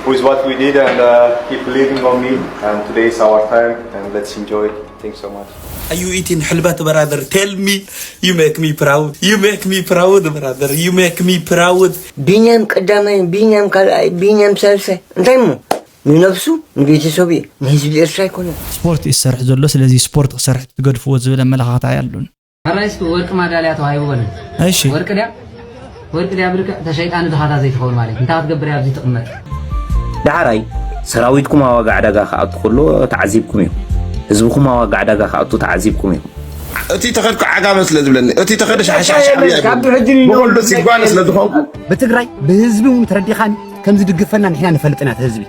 with what we did and uh, keep believing on me. And today is our time, and let's enjoy. Thanks so much. Are you eating halbat, brother? Tell me. You make me proud. You make me proud, brother. You make me proud. ቢንያም ቀዳማይ፣ ቢንያም ካልኣይ፣ ቢንያም ሳልሳይ። እንታይ እሞ? ንነብሱ፣ ንቤተሰቡ እዩ። ንህዝቢ ኤርትራ ኣይኮነን። ስፖርት እዩ ዝሰርሕ ዘሎ። ስለዚ ስፖርት ክሰርሕ ትገድፍዎ ዝብል ኣመለኻኽታ ኣይኣሉን። ሕራይ እስኪ ወርቂ ማዳልያ ተዋሂቡ በለን። እሺ። ወርቂ ድያ? ወርቂ ድያ ብልክዕ ተሸይጣ ንድኻታት ዘይትኸውን ማለት እዩ። እንታይ ክትገብር እያ ኣብዚ ትቕመጥ? ዳሕራይ ሰራዊትኩም ኣብ ዋጋ ዕዳጋ ክኣቱ ከሎ ተዓዚብኩም ኢኹም። ህዝብኹም ኣብ ዋጋ ዕዳጋ ክኣቱ ተዓዚብኩም ኢኹም። እቲ ተኸድኩ ዓጋመ ስለ ዝብለኒ እቲ ተኸደ ሻሕሻሕሻዕ ብቆልዶ ሲጓነ ስለ ዝኾንኩ ብትግራይ ብህዝቢ እውን ተረዲኻን ከም ዝድግፈና ንሕና ንፈልጥ ኢና። እቲ ህዝቢ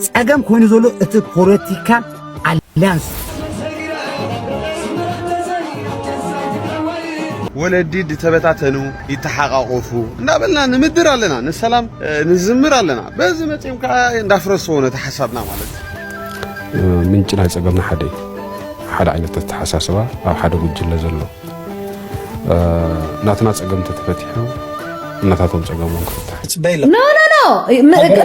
ጸገም ኮይኑ ዘሎ እቲ ፖለቲካል ኣልያንስ ወለዲ ዝተበታተኑ ይተሓቃቆፉ እንዳበልና ንምድር ኣለና፣ ንሰላም ንዝምር ኣለና። በዚ መፂኦም ከዓ እንዳፍረስዎ ነቲ ሓሳብና ማለት እዩ። ምንጪ ናይ ፀገምና ሓደ እዩ። ሓደ ዓይነት ኣተሓሳስባ ኣብ ሓደ ጉጅለ ዘሎ ናትና ፀገም እንተተፈቲሑ እናታቶም ፀገሞም ክፍታሕ ኖ ኖ ኖ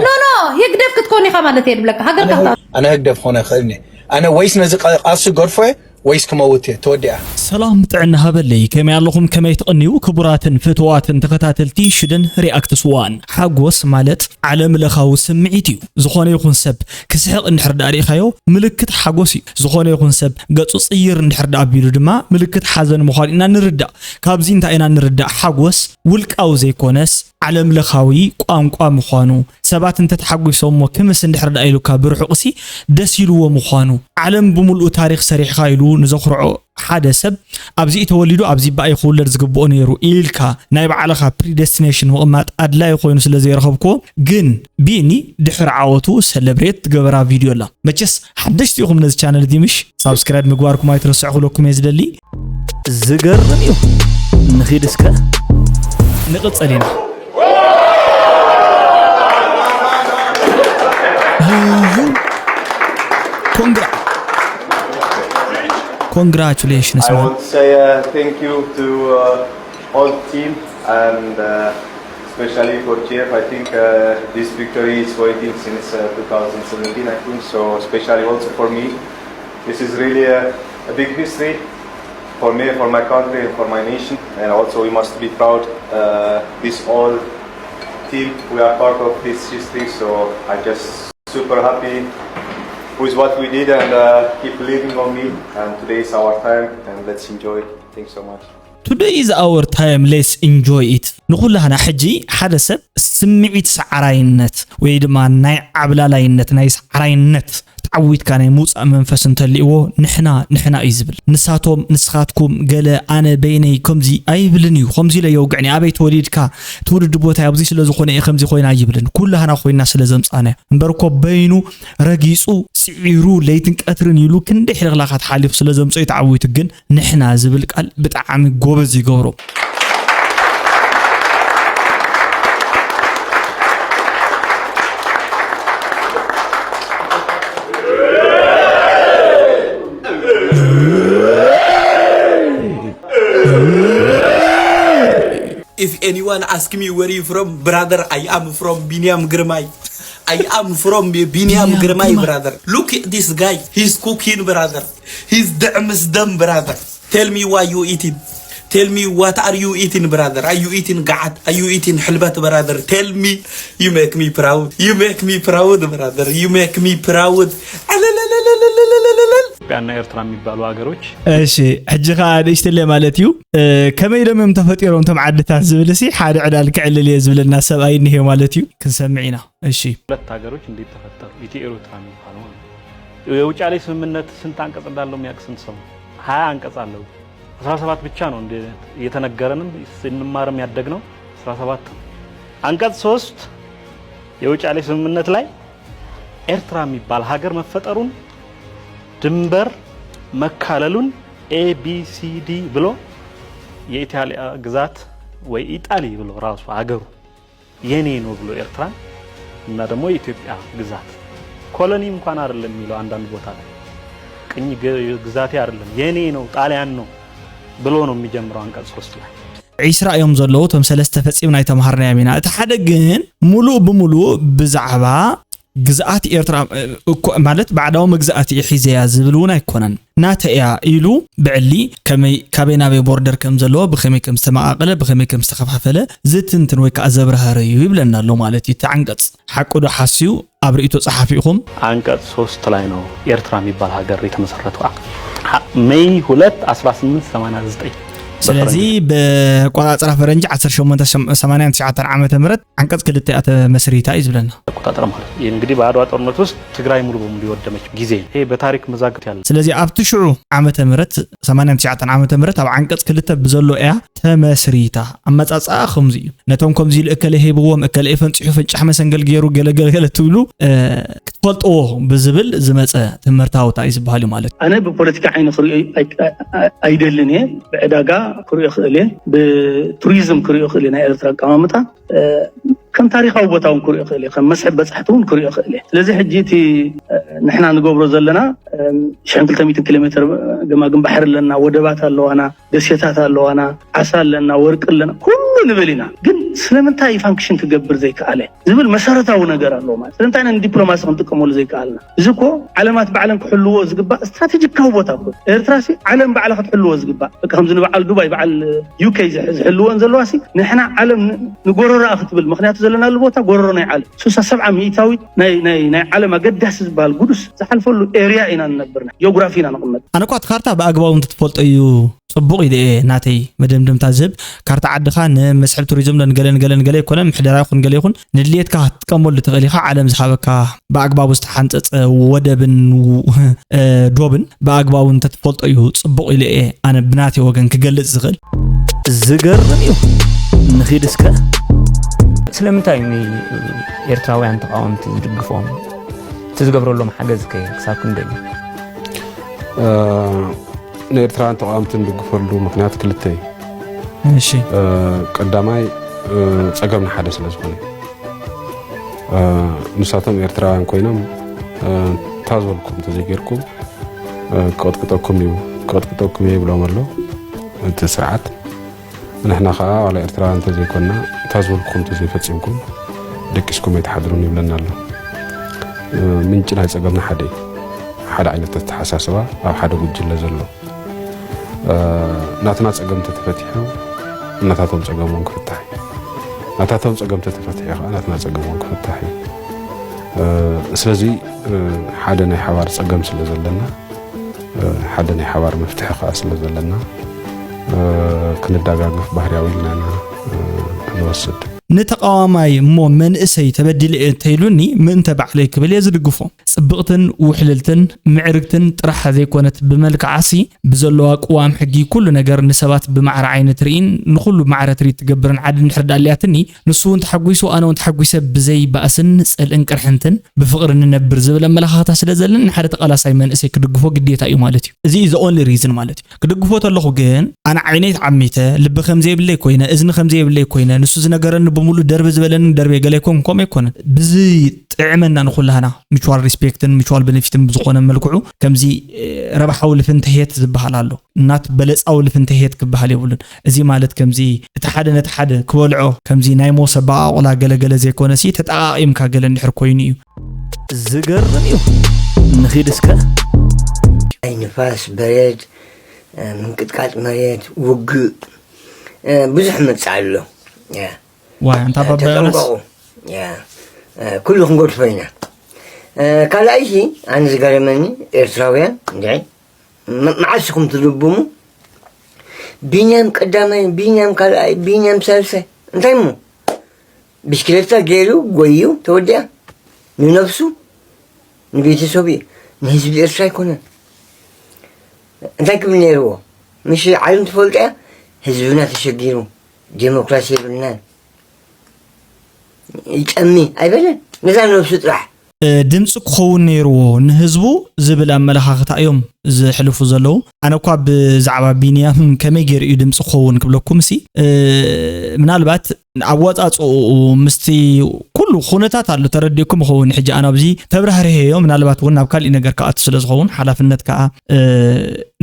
ኖ ኖ ህግደፍ ክትኮን ኢኻ ማለት እየ ድብለካ ሃገርካ ክታ ኣነ ህግደፍ ኾነ ይኽእል እየ ኣነ ወይስ ነዚ ቃልሲ ገድፎ እየ ወይስ ክመውት እየ ተወዲኣ ሰላም ጥዕና ሃበለይ ከመይ ኣለኹም ከመይ ትቕንዩ ክቡራትን ፍትዋትን ተኸታተልቲ ሽደን ሪኣክትስ ዋን ሓጎስ ማለት ዓለም ለኻዊ ስምዒት እዩ ዝኾነ ይኹን ሰብ ክስሕቕ እንድሕር ዳኣ ሪኢኻዮ ምልክት ሓጎስ እዩ ዝኾነ ይኹን ሰብ ገጹ ጽይር እንድሕር ዳኣ ኣቢሉ ድማ ምልክት ሓዘን ምዃኑ ኢና ንርዳእ ካብዚ እንታይ ኢና ንርዳእ ሓጎስ ውልቃዊ ዘይኮነስ ዓለም ለኻዊ ቋንቋ ምዃኑ ሰባት እንተተሓጒሶሞ ክምስ እንድሕር ዳኣ ኢሉካ ብርሑቕሲ ደስ ኢልዎ ምዃኑ ዓለም ብምሉኡ ታሪኽ ሰሪሕኻ ኢሉ ንዘኹርዖ ሓደ ሰብ ኣብዚ ተወሊዱ ኣብዚ በኣይ ክውለድ ዝግብኦ ነይሩ ኢልካ ናይ ባዕልኻ ፕሪደስቲኔሽን ምቕማጥ ኣድላይ ኮይኑ ስለ ዘይረኸብክዎ ግን ቢኒ ድሕሪ ዓወቱ ሰለብሬት ትገበራ ቪድዮ ኣላ መቸስ ሓደሽቲ ኢኹም ነዚ ቻነል እዚ ምሽ ሳብስክራይብ ምግባርኩም ኣይትረስዑ ክብለኩም እየ ዝደሊ ዝገርም እዩ ንኺድ እስከ ንቕጸል ኢና ኮንግራ Congratulations, I man. want to say uh, thank you to uh, all the team and uh, especially for Jeff. I think uh, this victory is waiting since uh, two thousand seventeen, I think. So especially also for me, this is really a, a big history for me, for my country, and for my nation. And also we must be proud. Uh, this all team, we are part of this history. So I just super happy with what we did and uh, keep believing on me. And today is our time and let's enjoy. Thanks so much. Today is our time, let's enjoy it. ንኹላህና ሕጂ ሓደ ሰብ ስምዒት ሰዓራይነት ወይ ድማ ናይ ዓብላላይነት ናይ ሰዓራይነት ተዓዊትካ ናይ ምውፃእ መንፈስ እንተልእዎ ንሕና ንሕና እዩ ዝብል ንሳቶም ንስኻትኩም ገለ ኣነ በይነይ ከምዚ ኣይብልን እዩ ከምዚ ኢለ የውግዕኒ ኣበይ ተወሊድካ ትውልዲ ቦታ ኣብዚ ስለ ዝኾነ እየ ከምዚ ኮይና ኣይብልን ኩላህና ኮይና ስለ ዘምፃና እምበር እኮ በይኑ ረጊፁ ስዒሩ ለይትን ቀትርን ኢሉ ክንደይ ሕልኽላኻት ሓሊፉ ስለ ዘምፅኦ እዩ ተዓዊቱ ግን ንሕና ዝብል ቃል ብጣዕሚ ጎበዝ ይገብሮ። If anyone ask me where you from, brother, I am from Biniam Girmay. I am from Biniam Girmay, brother. Look at this guy. He's cooking, brother. He's damn dumb, brother. Tell me why you eating. Tell me what are you eating, brother? Are you eating ga'at? Are you eating halbat, brother? Tell me. You make me proud. You make me proud, brother. You make me proud. ኢትዮጵያና ኤርትራ የሚባሉ ሀገሮች እሺ ሕጂ ከዓ ንእሽትለ ማለት እዩ ከመይ ኢሎም እዮም ተፈጢሮም እቶም ዓድታት ዝብል ሲ ሓደ ዕላል ክዕልል እየ ዝብለና ሰብኣይ እኒሄ ማለት እዩ ክንሰምዕ ኢና እሺ ሁለት ሀገሮች እንዴት ተፈጠሩ ኢትዮ ኤርትራ የሚባሉ ማለት ነው የውጫሌ ስምምነት ስንት አንቀጽ እንዳለው የሚያውቅ ስንት ሰው ሀያ አንቀጽ አለው አስራ ሰባት ብቻ ነው እየተነገረንም ስንማርም ያደግነው አስራ ሰባት ነው አንቀጽ ሶስት የውጫሌ ስምምነት ላይ ኤርትራ የሚባል ሀገር መፈጠሩን ድንበር መካለሉን A B C D ብሎ የኢጣሊያ ግዛት ወይ ኢጣሊ ብሎ ራሱ ሀገሩ የኔ ነው ብሎ ኤርትራን እና ደግሞ የኢትዮጵያ ግዛት ኮሎኒ እንኳን አይደለም የሚለው አንዳንድ ቦታ ላይ ቅኝ ግዛቴ አይደለም የኔ ነው ጣሊያን ነው ብሎ ነው የሚጀምረው አንቀጽ ሶስት ላይ ዒስራ እዮም ዘለዉ እቶም ሰለስተ ፈፂምና ኣይተምሃርናዮም ኢና እቲ ሓደ ግን ሙሉእ ብሙሉእ ብዛዕባ ግዝኣት ኤርትራ እኮ ማለት ባዕዳዊ መግዛእቲ እየ ሒዘያ ዝብል እውን ኣይኮነን። ናተ እያ ኢሉ ብዕሊ ከመይ፣ ካበይ ናበይ ቦርደር ከም ዘለዎ፣ ብኸመይ ከም ዝተመቓቐለ፣ ብኸመይ ከም ዝተኸፋፈለ ዝትንትን ወይ ከዓ ዘብራህር እዩ ይብለና ኣሎ ማለት እዩ። እቲ ዓንቀፅ ሓቁ ዶ ሓስዩ ኣብ ርእይቶ ጸሓፊ ኢኹም? አንቀጽ ሶስት ላይ ነው ኤርትራ የሚባል ሀገር የተመሰረተው። ሜይ ሁለት አስራ ስምንት ሰማንያ ዘጠኝ ስለዚ ብቆጻጽራ ፈረንጂ ዓሰርተ ሸሞንተ ሰማንያን ትሽዓተን ዓመተ ምህረት ዓንቀጽ ክልተ እያ ተመስሪታ እዩ ዝብለና። አቆጣጠር ማለት ነው። ይህ እንግዲህ በአድዋ ጦርነት ውስጥ ትግራይ ሙሉ በሙሉ የወደመች ጊዜ ነው። ይሄ በታሪክ መዛግብት ያለ ስለዚ ኣብቲ ሽዑ ዓመተ ምህረት ሰማንያን ትሽዓተን ዓመተ ምህረት ኣብ ዓንቀጽ ክልተ ብዘሎ እያ ተመስሪታ። ኣመጻጽኣ ከምዚ እዩ። ነቶም ከምዚ ኢሉ እከለ ሂብዎም፣ እከለ ፈንጺሑ ፍንጫሕ መሰንገል ገይሩ ገለ ገለ ገለ ትብሉ ክትፈልጥዎ ብዝብል ዝመጸ ትምህርታዊ እዩ ዝበሃል እዩ ማለት እዩ። ኣነ ብፖለቲካ ዓይኒ ክሪኦ ኣይደልን እየ። ብዕዳጋ ክሪኦ ክእል እየ፣ ብቱሪዝም ክሪኦ ክእል እየ። ናይ ኤርትራ ኣቀማምጣ ከም ታሪካዊ ቦታ እውን ክሪኦ ክእል እየ፣ ከም መስሕብ በጻሕቲ እውን ክሪኦ ክእል እየ። ስለዚ ሕጂ እቲ ንሕና ንገብሮ ዘለና ሽሕን ክልተ ሚእትን ኪሎ ሜትር ገማግም ባሕሪ ኣለና፣ ወደባት ኣለዋና፣ ደሴታት ኣለዋና፣ ዓሳ ኣለና፣ ወርቂ ኣለና፣ ኩሉ ንብል ኢና። ግን ስለምንታይ ፋንክሽን ክገብር ዘይከኣለ ዝብል መሰረታዊ ነገር ኣለዎ ማለት። ስለምንታይ ኢና ንዲፕሎማሲ ክንጥቀመሉ ዘይከኣልና? እዚ እኮ ዓለማት ባዕለን ክሕልዎ ዝግባእ ስትራቴጂካዊ ቦታ እኮ። ኤርትራ ሲ ዓለም ባዕላ ክትሕልዎ ዝግባእ። በቃ ከምዚ ንበዓል ዱባይ፣ በዓል ዩኬ ዝሕ- ዝሕልወን ዘለዋ ሲ ንሕና ዓለም ን- ንጎረሮኣ ክትብል። ምክንያቱ ዘለናሉ ቦታ ጎረሮ ናይ ዓለም። ስሳ ሰብዓ ሚእታዊት ናይ ናይ ናይ ዓለም ኣገዳሲ ዝበሃል ጉዱስ ዝሓልፈሉ ኤርያ ኢና ንነብርና። ጂኦግራፊ ኢና ንቕመጥ። ኣነ እኳ እቲ ካርታ ብኣግባቡ እንተትፈልጦ እዩ ጽቡቕ ኢለ እየ ናተይ መደምደምታ ዝህብ። ካርታ ዓድኻ ንመስሕብ ቱሪዝም ዶ ንገለ ንገለ ንገለ ኣይኮነን፣ ምሕደራ ይኹን ገለ ይኹን ንድልየትካ ክትጥቀመሉ ትኽእል ኢኻ። ዓለም ዝሃበካ ብኣግባቡ ዝተሓንጸጸ ወደብን ው- እ፣ ዶብን ብኣግባቡ እንተትፈልጦ እዩ ጽቡቕ ኢለ እየ ኣነ ብናተይ ወገን ክገልጽ ዝኽእል። ዝገርም እዩ። ንኺድ እስከ። ስለምንታይ ን ኤርትራውያን ተቃወምቲ ዝድግፎም? እቲ ዝገብረሎም ሓገዝ ከ ክሳብ ክንደይ እዩ? ንኤርትራውያን ተቃወምቲ ንድግፈሉ ምክንያት ክልተ እዩ። እሺ ቀዳማይ ጸገምና ሓደ ስለ ዝኾነ ንሳቶም ኤርትራውያን ኮይኖም እታ ዝበልኩም እንተዘይጌርኩም ክቐጥቅጠኩም እዩ ክቐጥቅጠኩም እየ ይብሎም ኣሎ እቲ ስርዓት። ንሕና ከዓ ዋላ ኤርትራውያን እንተዘይኮንና እታ ዝበልኩኹም እንተዘይፈፂምኩም ደቂስኩም ኣይትሓድሩን ይብለና ኣሎ። ምንጪ ናይ ፀገምና ሓደ እዩ። ሓደ ዓይነት ኣተሓሳስባ ኣብ ሓደ ጉጅለ ዘሎ። ናትና ፀገም እንተተፈቲሑ ናታቶም ፀገም እውን ክፍታሕ እዩ። ናታቶም ፀገም እንተተፈቲሑ ከዓ ናትና ፀገም እውን ክፍታሕ እዩ። ስለዚ ሓደ ናይ ሓባር ፀገም ስለ ዘለና ሓደ ናይ ሓባር መፍትሒ ከዓ ስለ ዘለና ክንዳጋገፍ ባህርያዊ ኢልና ኢና ንወስድ። ንተቓዋማይ እሞ መንእሰይ ተበዲለ እየ እንተኢሉኒ ምእንተ ባዕለይ ክብል እየ ዝድግፎ። ጽብቕትን ውሕልልትን ምዕርግትን ጥራሕ ዘይኮነት ብመልክዓሲ ብዘለዋ ቅዋም ሕጊ ኩሉ ነገር ንሰባት ብማዕረ ዓይኒ ትርኢን ንኹሉ ብማዕረ ትርኢት ትገብርን ዓዲ እንድሕር ዳልያትኒ ንሱ እውን ተሓጒሱ ኣነ እውን ተሓጒሰ ብዘይ ባእስን ጽልእን ቅርሕንትን ብፍቕሪ ንነብር ዝብል ኣመለኻኽታ ስለ ዘለኒ ንሓደ ተቓላሳይ መንእሰይ ክድግፎ ግዴታ እዩ ማለት እዩ። እዚ is the only reason ማለት እዩ። ክድግፎ ተለኹ ግን ኣነ ዓይነይ ተዓሚተ ልቢ ከም ዘይብለይ ኮይነ እዝኒ ከም ዘይብለይ ኮይነ ንሱ ዝነገረኒ ብምሉእ ደርቢ ዝበለኒ ደርቢ ገለ ይኮን ከምኡ ኣይኮነን። ብዝጥዕመና ንኹላህና mutual respect ን mutual benefit ን ብዝኾነ መልክዑ ከምዚ ረብሓዊ ልፍንተሄት ዝበሃል ኣሎ። እናት በለፃዊ ልፍንተሄት ክበሃል የብሉን። እዚ ማለት ከምዚ እቲ ሓደ ነቲ ሓደ ክበልዖ ከምዚ ናይ ሞሰ በኣቑላ ገለገለ ዘይኮነሲ ተጠቓቒምካ ገለ እንድሕር ኮይኑ እዩ። ዝገርም እዩ። ንኺድ እስከ። ናይ ንፋስ በረድ ምንቅጥቃጥ መሬት ውግእ ብዙሕ መፅእ ኣሎ። ዋይ ኣንታ ባባዮስ ተጠንቀቑ። ኩሉ ክንገድፎ ኢና። ካልኣይሲ ኣነ ዝገረመኒ ኤርትራውያን እንድዒ መዓስ ኢኹም ትልብሙ? ቢንያም ቀዳማይ፣ ቢንያም ካልኣይ፣ ቢንያም ሳልሳይ እንታይ እሞ ብሽክለታ ገይሩ ጎዩ ተወዲኣ ንነብሱ ንቤተሰቡ እዩ ንህዝቢ ኤርትራ ኣይኮነን። እንታይ ክብል ነይርዎ? ምሽ ዓለም ትፈልጦ እያ ህዝብና ተሸጊሩ ዴሞክራሲ የብልናን ይጠሚ ኣይበለን ነዛ ነብሱ ጥራሕ። ድምፂ ክኸውን ነይርዎ ንህዝቡ ዝብል ኣመለኻኽታ እዮም ዘሕልፉ ዘለዉ። ኣነ እኳ ብዛዕባ ቢንያም ከመይ ገይሩ እዩ ድምፂ ክኸውን ክብለኩም ሲ ምናልባት ኣወፃፅኡ ምስቲ ኩሉ ኩነታት ኣሎ፣ ተረዲእኩም ይኸውን። ሕጂ ኣነ ኣብዚ ተብራህርሄዮ፣ ምናልባት እውን ናብ ካሊእ ነገር ክኣቱ ስለ ዝኸውን ሓላፍነት ከዓ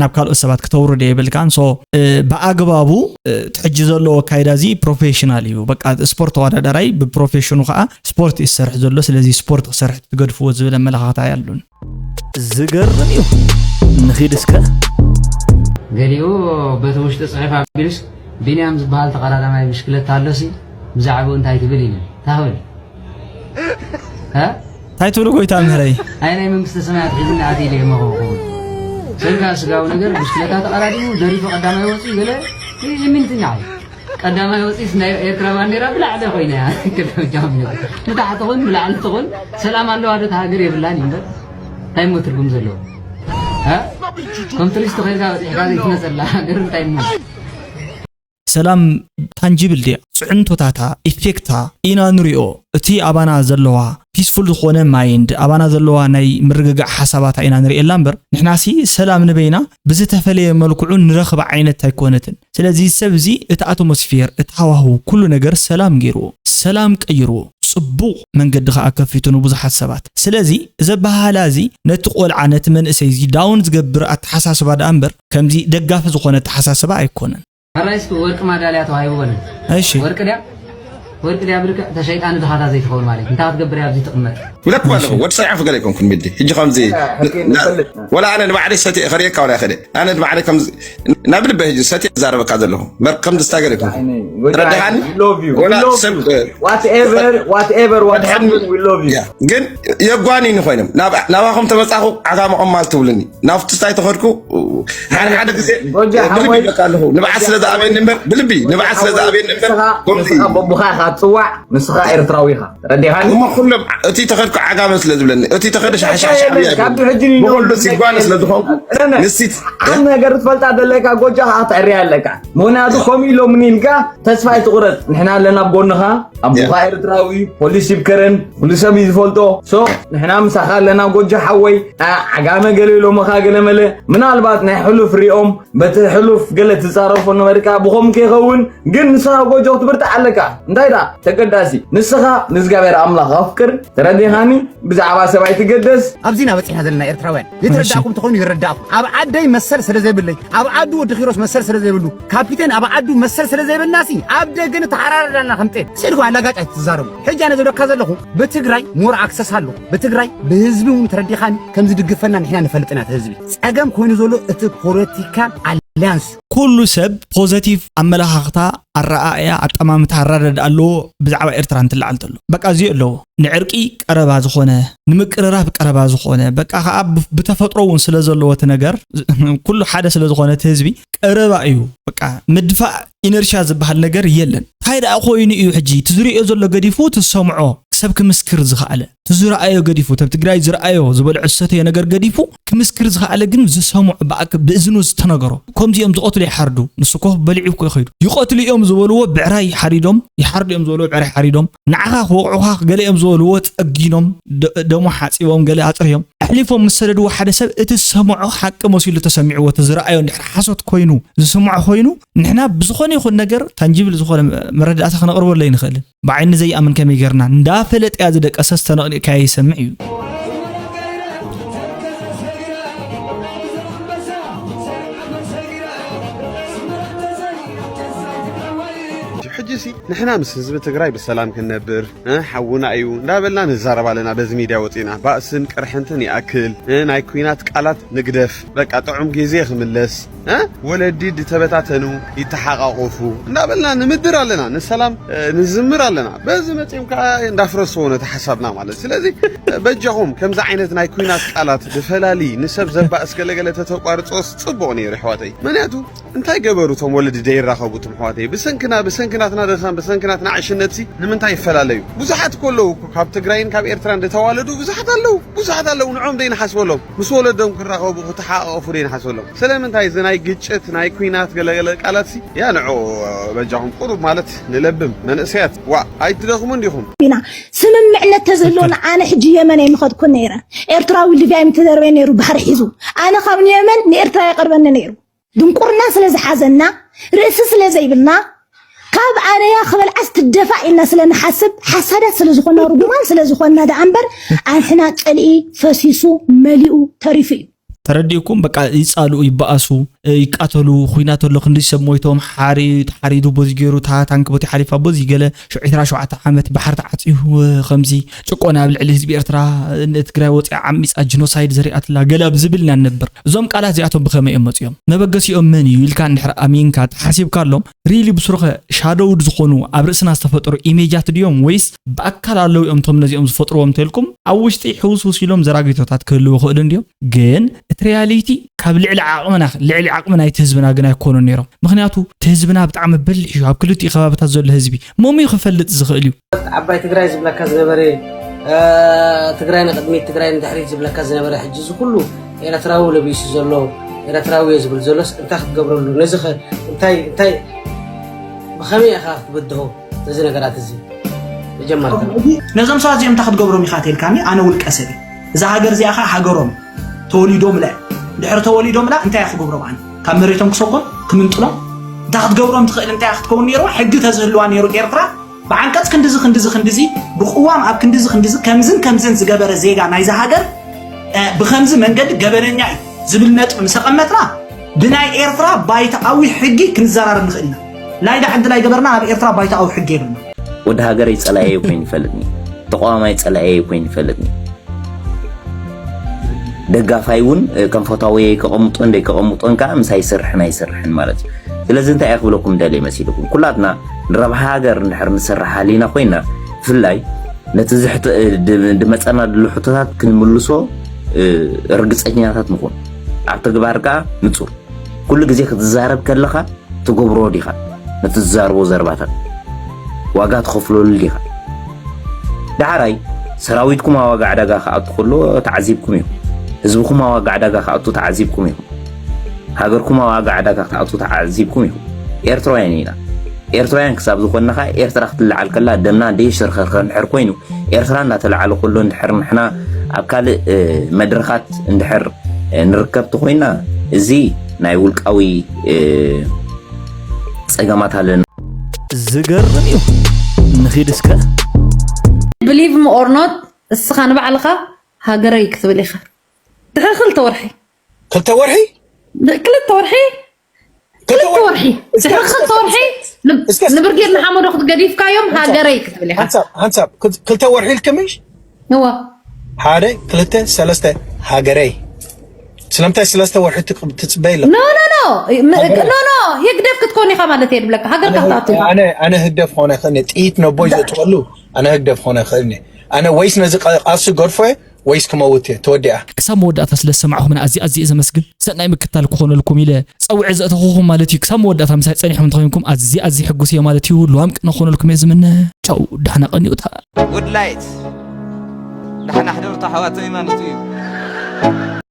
ናብ ካልኦት ሰባት ክተውርዶ የብልካን። So ብኣግባቡ እቲ ሕጂ ዘለዎ ኣካይዳ እዚ ፕሮፌሽናል እዩ። በቃ ስፖርት ተወዳዳራይ ብፕሮፌሽኑ ከዓ ስፖርት እዩ ዝሰርሕ ዘሎ። ስለዚ ስፖርት ክሰርሕ ትገድፍዎ ዝብል ኣመለኻኽታ ኣሉን። ዝገርም እዩ። ንኺድ እስከ። ገሊኡ በቲ ውሽጢ ጽሑፍ ኣቢሉስ ቢንያም ዝበሃል ተቐዳዳማይ ብሽክለታ ኣሎሲ ብዛዕባኡ እንታይ ትብል ኢሉ እንታይ ክብል እ እንታይ ትብሉ ጎይታ ምህረይ? ኣይ ናይ መንግስተ ሰማያት ሒዝና ኣትየ ኢለ የመኸኹ። ሰብካ ስጋዊ ነገር ብሽክለታ ተቐዳዲሙ ደሪፉ ቀዳማይ ወፂኡ ገለ ይምንትኛ ቀዳማይ ወፂስ ናይ ኤርትራ ባንዴራ ብላዕሊ ኮይና እያ። ቅድሚ ጃም ነገር ንታሕቲ ኹን ብላዕሊ ትኹን ሰላም ኣለዋ ዶ ሃገር የብላን እዩ እምበር እንታይ እሞ ትርጉም ዘለዎ እ ከም ቱሪስት ኮይንካ በፂሕካ ዘይትመፀላ ሃገር እንታይ እሞ ሰላም ታንጂብል ድያ? ፅዕንቶታታ፣ ኢፌክታ ኢና ንሪኦ። እቲ ኣባና ዘለዋ ፒስፉል ዝኾነ ማይንድ፣ ኣባና ዘለዋ ናይ ምርግጋዕ ሓሳባታ ኢና ንሪኤላ እምበር ንሕናሲ ሰላም ንበይና ብዝተፈለየ መልክዑ ንረኽባ ዓይነት ኣይኮነትን። ስለዚ ሰብ እዚ እቲ ኣትሞስፌር፣ እቲ ሃዋህው፣ ኩሉ ነገር ሰላም ገይርዎ፣ ሰላም ቀይርዎ፣ ፅቡቕ መንገዲ ከዓ ከፊቱ ንብዙሓት ሰባት። ስለዚ እዚ ኣበሃህላ እዚ ነቲ ቆልዓ ነቲ መንእሰይ እዚ ዳውን ዝገብር ኣተሓሳስባ ደኣ እምበር ከምዚ ደጋፊ ዝኾነ ኣተሓሳስባ ኣይኮነን። ሕራይ እስኪ ወርቂ ማዳልያ ተዋሂቡ በለን። እሺ። ወርቂ ድያ? ወርቂ ድያ ብልክዕ ተሸይጣ ንድኻታ ዘይትኸውን ማለት እንታይ ክትገብር እያ ኣብዚ ትቕመጥ? ይብለኩም ኣለኹ ወዲ ሰይዓፍ ገለ ኣይኮንኩን ሚዲ ሕጂ ከምዚ ሕቂ ንፈልጥ። ወላ ኣነ ንባዕለይ ሰትየ ከርእየካ ወላ ይኽእል እየ። ኣነ ንባዕለይ ከምዚ ናብ ልበይ ሕጂ ሰትየ ዝዛረበካ ዘለኹ በር ከምዚ ስታይ ገለ ኣይኮንኩን። ተረዲኻኒ? We love you. We ወላ love ሰብ you. Whatever, whatever what ወድሓን- happened, we love you. ያ፣ ግን የጓኒኒ ኮይኖም ናብ ናባኹም ተመጻኹ ዓጋመ ቆማል ትብሉኒ ናብቲ ስታይ ተኸድኩ ሓደ ሓደ ግዜ ጎጃ ብልቢ ሓወይ፣ ይበቃ ኣለኹ ንብዓት ስለ ዝኣበየኒ እምበር ብልቢ ንብዓት ስለ ዝኣበየኒ እምበር ንስኻ ከምዚ ንስኻ በቡኻ ኢኻ ትጽዋዕ ንስኻ ኤርትራዊ ኢኻ ረዲኻኒ እሞ ኩሎም እቲ ተኸድኩ ዓጋመ ስለ ዝብለኒ እቲ ተኸደ ሻሕሻሕሻዕ የለን፣ ካብቲ ሕጂ ንነው ብኹሉ ዝብለካ ሲጓነ የለን። ስለ ዝኾንኩ ረነ፣ ንሲት ሓንቲ ነገር ትፈልጣ ዘለካ ጎጃ ከዓ ተዕርያ ኣለካ ምክንያቱ ከምኡ ኢሎምኒ ኢልካ ተስፋ ኣይትቑረጽ ንሕና ኣለና ኣብ ጎንኻ ኣቦኻ ኤርትራዊ ፖሊስ ይብከረን ኩሉ ሰብ እዩ ዝፈልጦ ሶ ንሕና ምሳኻ ኣለና ጎጃ ሓወይ ኣ ዓጋመ ገለ ኢሎምኻ ገለ መለ ምናልባት ናይ ሕሉፍ ሪኦም በቲ ሕሉፍ ገለ ትጻረፎ ነበርካ ብኸም ከይኸውን ግን ንስኻ ጎጆ ክትብርታዕ ኣለካ እንታይ ዳ ተገዳሲ ንስኻ ንእግዚኣብሔር ኣምላኽ ኣፍቅር ተረዲኻኒ ብዛዕባ ሰብ ኣይትገደስ ኣብዚ ኢና በጺሕና ዘለና ኤርትራውያን የተረዳእኩም ተኾይኑ ይረዳእኩም ኣብ ዓደይ መሰል ስለ ዘይብለይ ኣብ ዓዱ ወዲ ኺሮስ መሰል ስለ ዘይብሉ ካፒቴን ኣብ ዓዱ መሰል ስለ ዘይብልናሲ ኣብ ደገ ንተሓራረዳና ከም ጤል ስኢልኩም ኣላጋጭ ኣይትዛረቡ ሕጂ ኣነ ዝብለካ ዘለኹ ብትግራይ ሞር ኣክሰስ ኣሎ ብትግራይ ብህዝቢ እውን ተረዲኻኒ ከም ዝድግፈና ንሕና ንፈልጥ ኢና እቲ ህዝቢ ጸገም ኮይኑ ዘሎ እቲ ፖለቲካል ኣሊያንስ ኩሉ ሰብ ፖዘቲቭ ኣመለኻኽታ ኣረኣእያ ኣጠማምታ ኣራዳድ ኣለዎ ብዛዕባ ኤርትራ እንትለዓል ተሎ በቃ እዚ ኣለዎ ንዕርቂ ቀረባ ዝኾነ ንምቅርራብ ቀረባ ዝኾነ በቃ ከዓ ብተፈጥሮ እውን ስለ ዘለዎ እቲ ነገር ኩሉ ሓደ ስለ ዝኾነ እቲ ህዝቢ ቀረባ እዩ በቃ ምድፋእ ኢነርሽያ ዝበሃል ነገር የለን እንታይ ደኣ ኮይኑ እዩ ሕጂ እቲ ዝሪኦ ዘሎ ገዲፉ እቲ ዝሰምዖ ሰብ ክምስክር ዝኸኣለ እቲ ዝረኣዮ ገዲፉ እቲ ኣብ ትግራይ ዝረኣዮ ዝበልዖ ዝሰተዮ ነገር ገዲፉ ክምስክር ዝኸኣለ ግን ዝሰምዖ ብኣክ ብእዝኑ ዝተነገሮ ከምዚኦም ዝቐትሉ ይሓርዱ ንሱ ኮ በሊዑ እኮ ይኸይዱ ይቐትሉ እዮም ዝበልዎ ብዕራይ ሓሪዶም ይሓርዱ እዮም ዝበልዎ ብዕራይ ሓሪዶም ንዓኻ ክወቕዑኻ ገለ እዮም ዝበልዎ ጸጊኖም ደሞ ሓጺቦም ገለ ኣጽርዮም ኣሕሊፎም ምስ ሰደድዎ ሓደ ሰብ እቲ ዝሰምዖ ሓቂ መሲሉ ተሰሚዕዎ እቲ ዝረኣዮ እንድሕር ሓሶት ኮይኑ ዝስምዖ ኮይኑ ንሕና ብዝኾነ ይኹን ነገር ታንጂብል ዝኾነ መረዳእታ ከነቕርበሉ ኣይንኽእልን። ብዓይኒ ዘይኣምን ከመይ ጌርና እንዳፈለጠያ ዝደቀሰስ ተነቕኒቕካያ ይሰምዕ እዩ። ሕጂሲ ንሕና ምስ ህዝቢ ትግራይ ብሰላም ክንነብር እ ሓውና እዩ እንዳበልና ንዛረብ ኣለና በዚ ሚድያ ወፂና ባእስን ቅርሕንትን ይኣክል እ ናይ ኩናት ቃላት ንግደፍ በቃ ጥዑም ግዜ ክምለስ እ ወለዲ ድተበታተኑ ይተሓቃቆፉ እንዳበልና ንምድር ኣለና ንሰላም እ ንዝምር ኣለና በዚ መፂኦም ከዓ እንዳፍረስዎ ነቲ ሓሳብና ማለት ስለዚ እ በጃኹም ከምዚ ዓይነት ናይ ኩናት ቃላት ብፈላሊ ንሰብ ዘባእስ ገለገለ ተተቋርፆስ ፅቡቕ ነይሩ ኣሕዋተይ ምክንያቱ እንታይ ገበሩ እቶም ወለዲ ደይራኸቡ እቶም ኣሕዋተይ ብሰንክና ብሰንክናትና ድኻም ብሰንክናትና ዕሽነትሲ ንምንታይ ይፈላለዩ ብዙሓት እኮ ኣለዉ እኮ ካብ ትግራይን ካብ ኤርትራን ዝተዋለዱ ብዙሓት ኣለዉ ብዙሓት ኣለዉ ንዖም ደይንሓስበሎም ምስ ወለዶም ክራኸቡ ክተሓቃቐፉ ደይንሓስበሎም ስለምንታይ እዚ ናይ ግጭት ናይ ኩናት ገለገለ ቃላትሲ ያ ንዑ በጃኹም ቁሩብ ማለት ንለብም መንእሰያት ዋ ኣይትደኽሙን ዲኹም ኢና ስምምዕነት ተዝህልወና ኣነ ሕጂ የመን ኣይምኸድኩን ነይረ ኤርትራዊ ሊብያ ኣይምተደርበየ ነይሩ ባሕሪ ሒዙ ኣነ ካብ የመን ንኤርትራ ይቐርበኒ ነይሩ ድንቁርና ስለ ዝሓዘና ርእሲ ስለ ዘይብልና ኣብ ኣረያ ክበልዓስ ትደፋእ ኢልና ስለ ንሓስብ፣ ሓሳዳት ስለ ዝኾና፣ ርጉማን ስለ ዝኾና ደኣ እምበር፣ ኣንሕና ጽልኢ ፈሲሱ መሊኡ ተሪፉ እዩ። ተረዲእኩም፣ በቃ ይጻልኡ፣ ይበኣሱ፣ ይቃተሉ። ኹናት ኣሎ፣ ክንዲ ሰብ ሞይቶም፣ ሓሪ-፣ ተሓሪዱ፣ በዚ ገይሩ፣ እታ ታንክ ቦቲ ሓሊፋ፣ በዚ ገለ፣ ሽዑ ዕስራ ሸውዓተ ዓመት ባሕሪ ተዓጽዩ፣ ከምዚ ጭቆና ኣብ ልዕሊ ህዝቢ ኤርትራ፣ ንትግራይ ወፂኣ ዓሚፃ ጂኖሳይድ ዘሪኣትላ፣ ገለ ኣብ ዝብል ኢና ንነብር። እዞም ቃላት እዚኣቶም ብኸመይ እዮም መፂኦም? መበገሲኦም መን እዩ ኢልካ እንድሕር ኣሚንካ ተሓሲብካሎም፣ ሪሊ ብስሩኸ ሻዶውድ ዝኾኑ ኣብ ርእስና ዝተፈጠሩ ኢሜጃት ድዮም፣ ወይስ ብኣካል ኣለዉ እዮም እቶም ነዚኦም ዝፈጥርዎም እንተልኩም፣ ኣብ ውሽጢ ሕውስውስ ኢሎም ዘራጊቶታት ክህልዉ ይኽእሉ እንድዮም። ግን እቲ ሪያሊቲ ካብ ልዕሊ ዓቕምና፣ ልዕሊ ዓቕሚ ናይቲ ህዝብና ግን ኣይኮኑን ነይሮም። ምኽንያቱ እቲ ህዝብና ብጣዕሚ በሊሕ እዩ። ኣብ ክልቲኡ ከባብታት ዘሎ ህዝቢ መሙ ክፈልጥ ዝኽእል እዩ። ዓባይ ትግራይ ዝብለካ ዝነበረ፣ እ፣ ትግራይ ንቕድሚት፣ ትግራይ ንድሕሪት ዝብለካ ዝነበረ፣ ሕጂ እዚ ኩሉ ኤርትራዊ ለቢሱ ዘሎ፣ ኤርትራዊ እየ ዝብል ዘሎስ እንታይ ክትገብረሉ? ነዚ ኸ እንታይ፣ እንታይ፣ ብኸመይ ኢኻ ክትብድሆ ነዚ ነገራት እዚ? መጀመርታ። ነዞም ሰባት እዚኦም እንታይ ክትገብሮም ኢኻ ተልካኒ? ኣነ ውልቀ ሰብ እየ። እዛ ሃገር እዚኣ ኸዓ ሃገሮም ተወሊዶምላ። ድሕሪ ተወሊዶምላ እንታይ እየ ክገብሮም ኣነ? ካብ መሬቶም ክሰጎም? ክምንጥሎም? እንታይ ክትገብሮም ትኽእል? እንታይ ክትከውን ነይርዋ? ሕጊ ተዝህልዋ ነይሩ ኤርትራ፣ ብዓንቀጽ ክንድዚ፣ ክንድዚ፣ ክንድዚ፣ ብቅዋም ኣብ ክንድዚ፣ ክንድዚ፣ ከምዝን ከምዝን ዝገበረ ዜጋ ናይዛ ሃገር፣ እ፣ ብኸምዚ መንገዲ ገበነኛ እዩ ዝብል ነጥቢ ምስ ኣቐመጥና፣ ብናይ ኤርትራ ባይታኣዊ ሕጊ ክንዘራረብ ንኽእል ኢና። ላይዳ ሕጊ ላይ ገበርና ናብ ኤርትራ ባይታኣዊ ሕጊ የብልና። ወዲ ሃገረይ ጸላኤ ኮይኑ ይፈልጥኒ፣ ተቃዋማይ ጸላኤ ኮይኑ ይፈልጥኒ። ደጋፋይ እውን፣ እ፣ ከም ፈታዊ ከቐምጦን ደይከቐምጦን ከዓ ምሳይ ይሰርሕን ኣይሰርሕን ማለት እዩ። ስለዚ እንታይ እየ ክብለኩም ደልየ መሲልኩም? ኩላትና ንረብሓ ሃገር እንድሕር ንሰርሕ ሃሊና ኮይና፣ ብፍላይ ነቲ ዝሕት-፣ እ፣ ድ-፣ ድመጸና ድሉ ሕቶታት ክንምልሶ፣ እ፣ ርግጸኛታት ንኹን። ኣብ ተግባር ከዓ ንጹር። ኩሉ ግዜ ክትዛረብ ከለኻ ትገብሮ ዲኻ? ነቲ ትዛረቦ ዘረባታት ዋጋ ትኸፍለሉ ዲኻ? ዳሕራይ፣ ሰራዊትኩም ኣብ ዋጋ ዕዳጋ ክኣቱ ከሎ ተዓዚብኩም ኢኹም። ህዝብኹም ኣብ ዋጋ ዕዳጋ ክኣቱ ተዓዚብኩም ኢኹም። ሃገርኩም ኣብ ዋጋ ዕዳጋ ክትኣቱ ተዓዚብኩም ኢኹም። ኤርትራውያን ኢና። ኤርትራውያን ክሳብ ዝኾንና ኸኣ፣ ኤርትራ ክትለዓል ከላ ደምና ደይሽርኸርኸ እንድሕር ኮይኑ፣ ኤርትራ እናተለዓለ ከሎ እንድሕር ንሕና ኣብ ካልእ፣ እ፣ መድረኻት እንድሕር፣ እ፣ ንርከብ ተኾይና፣ እዚ ናይ ውልቃዊ፣ እ፣ ጸገማት ኣለና። ዝገርም እዩ። ንኺድ እስከ። ብሊቭ ሚ ኦር ኖት፣ እስኻ ንባዕልኻ ሃገረይ ክትብል ኢኻ። ድሕሪ ክልተ ወርሒ። ክልተ ወርሒ? ድ-፣ ክልተ ወርሒ? ክልተ ክልተ ወርሒ? ወርሒ። እስከ፣ ድሕሪ እስከ፣ ክልተ ወርሒ? እስከ፣ ን-፣ እስከ፣ ንብርጌድ እስከ፣ ንሓመዱ ክትገዲፍካዮም ንሓንሳብ፣ ሃገረይ ክትብል ኢኻ። ሓንሳብ፣ ሓንሳብ፣ ክል-፣ ክልተ ወርሒ ኢልክምሽ? እዋ። ሓደ፣ ክልተ፣ ሰለስተ፣ ሃገረይ። ስለምንታይ ሰለስተ ወርሒ ትቅ-፣ ትጽበይ ኣለኺ? ኖ፣ ኖ፣ ኖ። ም-፣ ሃገረይ። ኖ፣ ኖ። ህግደፍ ክትኮን ኢኻ ማለት እየ ድብለካ። ሃገር ኣነ፣ ካፍታቱ ኢኻ። ኣነ፣ ኣነ ህግደፍ ኾነ ኸነ ጥይት ነቦይ ዘጥወሉ፣ ኣነ ህግደፍ ኾነ ኸነ። ኣነ ወይስ ነዚ ቃ-፣ ቃልሲ ገድፎ እየ፣ ወይስ ክመውት እየ፣ ተወዲኣ። ክሳብ መወዳእታ ስለ ዝሰማዕኹምና ኣዝየ ኣዝየ እየ ዘመስግን። ሰናይ ምክትታል ክኾነልኩም ኢለ ጸውዒ ዘእተኹኹም ማለት እዩ። ክሳብ መወዳእታ ምሳይ ጸኒሕኩም እንተኾይንኩም ኣዝየ ኣዝየ ሕጉስ እየ ማለት እዩ። ልዋም ቅነ ክኾነልኩም እየ ዝምነ። ቻው፣ ዳሕና ቀንዩታ። ጉድ ላይት፣ ዳሕና ሕደሩ ኣሕዋተይ ማለት እዩ።